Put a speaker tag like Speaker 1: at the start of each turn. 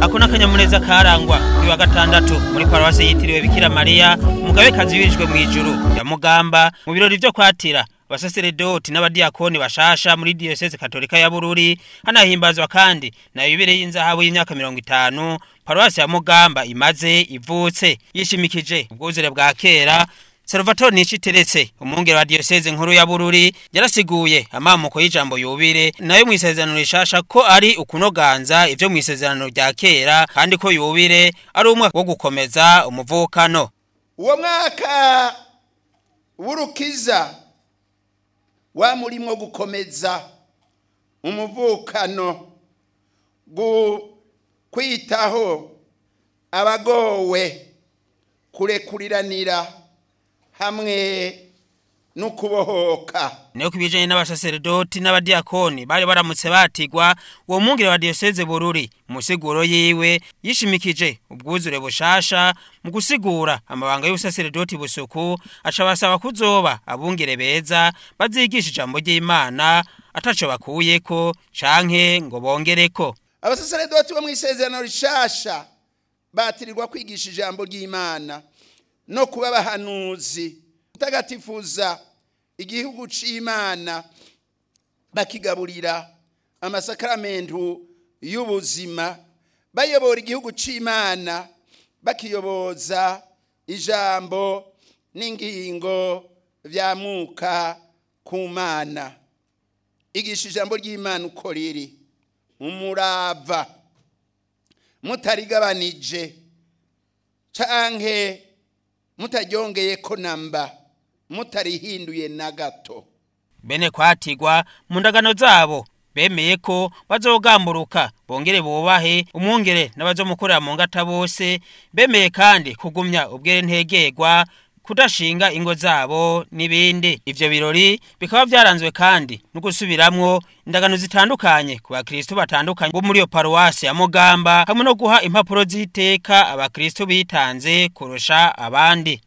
Speaker 1: Ako n'akanyamuneza karangwa kuri wa gatandatu muri paruwasi yitiriwe Bikira Mariya umugabekazi wirijwe mu ijuru ya Mugamba, mu birori vyo kwatira abasaseredoti n'abadiyakoni bashasha muri diyoseze katolika ya Bururi. Hanahimbazwa kandi na yubile y'inzahabu y'imyaka 50 paruwasi ya Mugamba imaze ivutse, yishimikije ubwuzure bwa kera. Salvatore Niciteretse, umwungere wa diyoseze nkuru ya Bururi, yarasiguye amamuko y'ijambo yubile nayo mu isezerano rishasha ko ari ukunoganza ivyo mu isezerano rya kera, kandi ko yubile ari umwaka wo gukomeza umuvukano.
Speaker 2: Uwo mwaka w'urukiza wa murimo gukomeza umuvukano, kwitaho abagowe, kurekuriranira hamwe no kubohoka.
Speaker 1: Niyo kubijanye n'abasaseredoti n'abadiakoni bari baramutse batigwa, uwo mwungere wa diyoseze Bururi mu siguro yiwe yishimikije ubwuzure bushasha mu gusigura amabanga y'ubusaseredoti busuku, aca basaba kuzoba abungere beza bazigisha ijambo ry'Imana ataco bakuyeko canke ngo bongereko.
Speaker 2: Abasaseredoti bo mw'isezerano rishasha batirirwa kwigisha ijambo ry'Imana no kuba abahanuzi, kutagatifuza igihugu c'Imana, bakigaburira amasakramentu y'ubuzima, bayobora igihugu c'Imana, bakiyoboza ijambo n'ingingo vya mwuka ku Mana. Igisha ijambo ry'Imana uko riri, umurava mutarigabanije canke mutaryongeyeko namba, mutarihinduye na gato.
Speaker 1: Bene kwatigwa mu ndagano zabo bemeye ko bazogamburuka bongere bubahe umwungere n'abazomukorera mu ngata bose. Bemeye kandi kugumya ubwere ntegerwa, kudashinga ingo zabo n'ibindi. Ivyo birori bikaba vyaranzwe kandi no gusubiramwo indagano zitandukanye ku bakristo batandukanye bo muri iyo paruwasi ya Mugamba, hamwe no guha impapuro z'iteka abakristo bitanze kurusha abandi.